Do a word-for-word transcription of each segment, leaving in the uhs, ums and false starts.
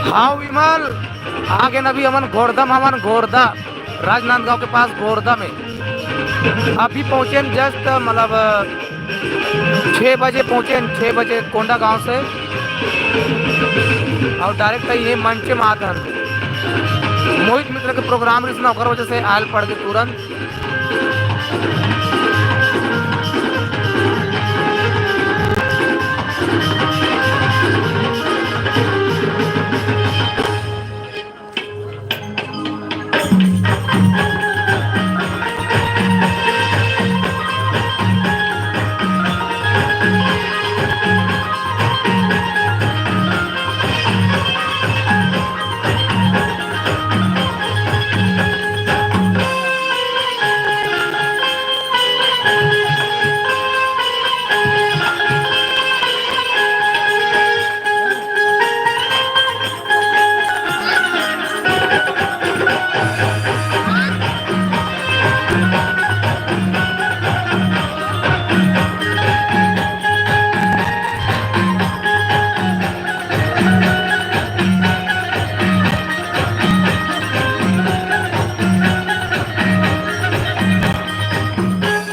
हाँ विमल, आगे न अभी हमन घोड़दा म, हमन घोड़दा, राजनांदगांव के पास घोड़दा में अभी पहुँचे, just मतलब छः बजे पहुँचे, छः बजे कोंडा गांव से, और direct ये मंच में आत हन। मोहित मित्र के program रिहिस ना, ओकर वजह से आयल पड़ के तुरंत।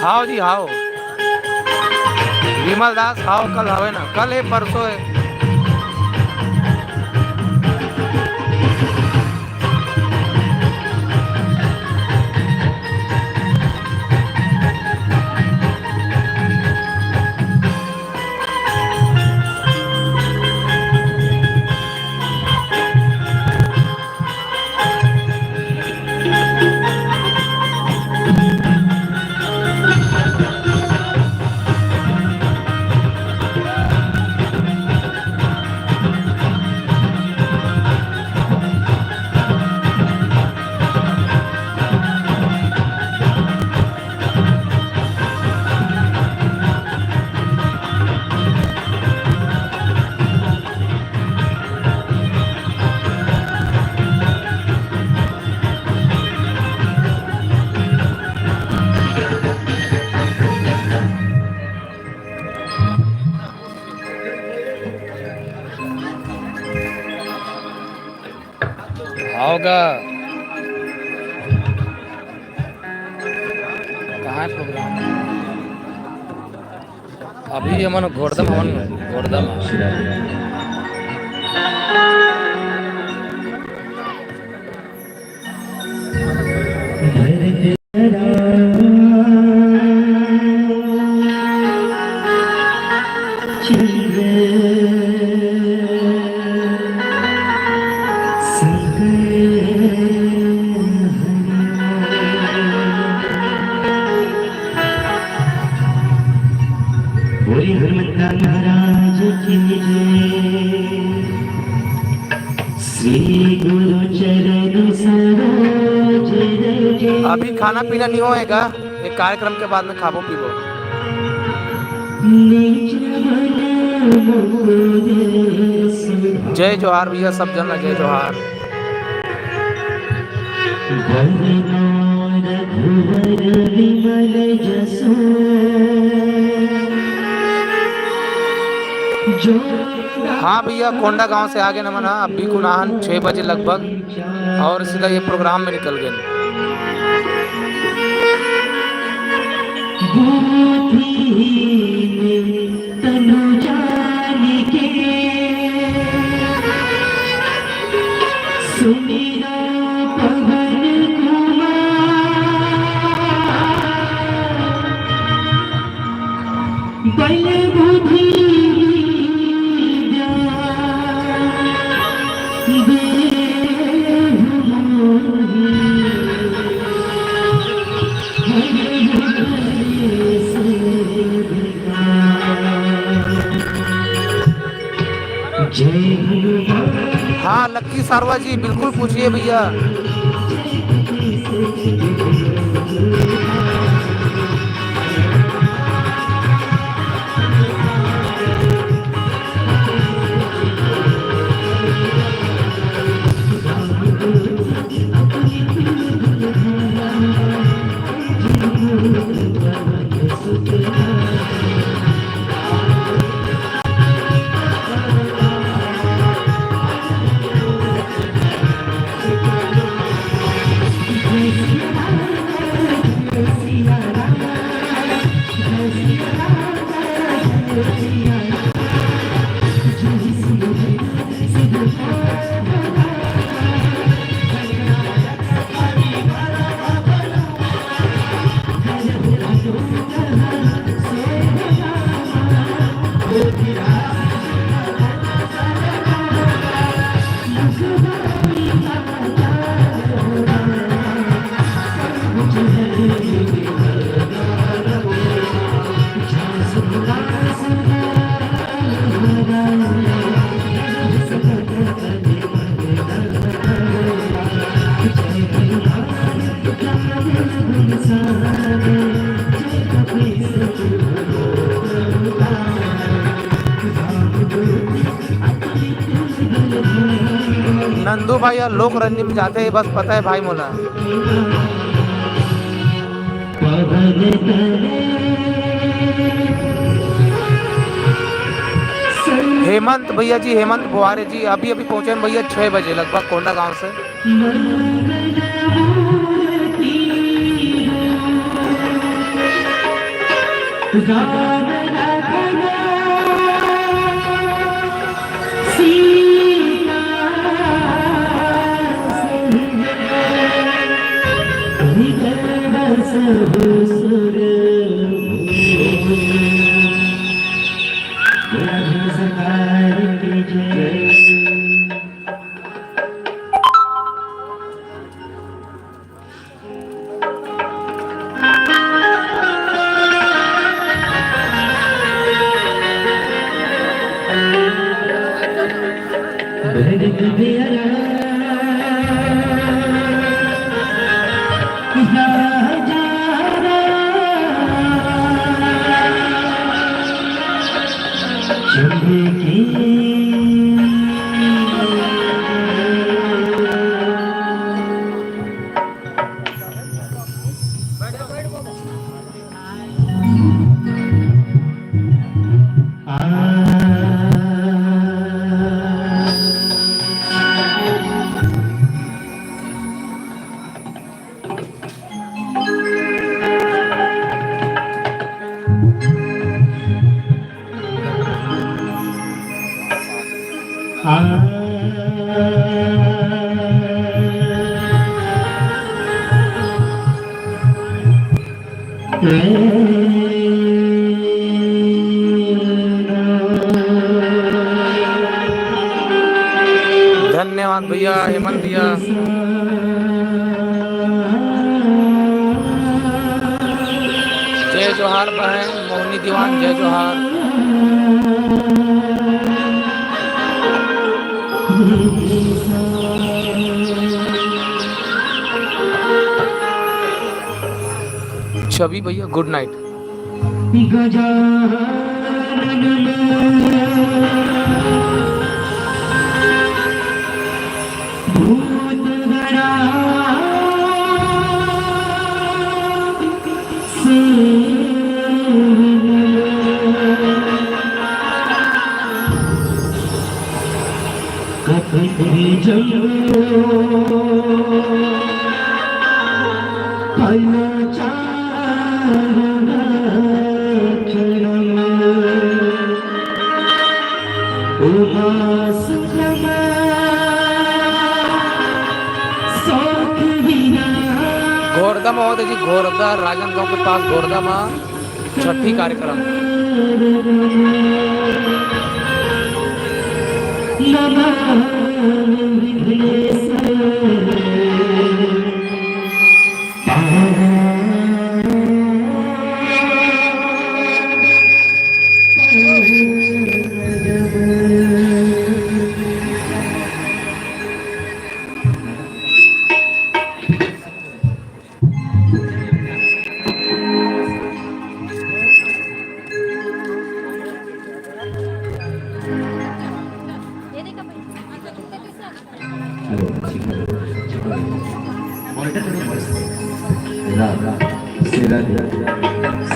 हाव जी, हाव। विमल दास, हाव, कल हवे ना, कल हे, परसों हे। हाव गा। कहाँ हे program? अभी हमन घोड़दा म, हमन घोड़दा म। बोलिए हनुमंत महाराज की जय। श्री गुरु चरण सरोज रज। अभी खाना पीना नहीं होएगा, एक कार्यक्रम के बाद में खाबो पीबो। निज मन मोर सुभाव। जय जोहार भैया, सब जन ला जय जोहार। वरनौ रघुवर विमल जसु। जो हाँ भैया, कोंडा गांव से आगे न मना, अभी कुनाहन छह बजे लगभग, और सीधा ये program में निकल गए। बुद्धिहीन तनु जानिके सुमिरा पवन कुमार। बल बुद्धि विद्या देहु मोहि। हर हर हाँ, लक्की सारवा जी, बिल्कुल पूछिए भैया। नंदू भाई ह लोक रंजनी में जाथे, बस पता हे भाई मोला। हेमंत भैया जी, हेमंत बोहारे जी अभी अभी पहुंचे हैं भैया, छह बजे लगभग कोंडागांव से। धन्यवाद भैया, हेमंत भैया। जय जोहार बहन मोहनी दीवान, जय जोहार। छवि भैया, गुड नाइट। घोरदा में होत हे जी, घोरदा, राजनांदगांव के पास घोरदा में छठी कार्यक्रम।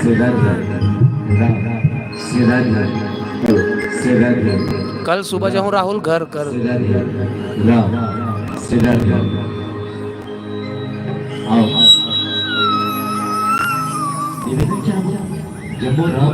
श्री राधे राम, श्री राधे, श्री राधे। कल सुबह जाहूँ राहुल घर कर। श्री राधे राम, श्री राधे। आओ। निवेदन क्या हुआ? जब वो राम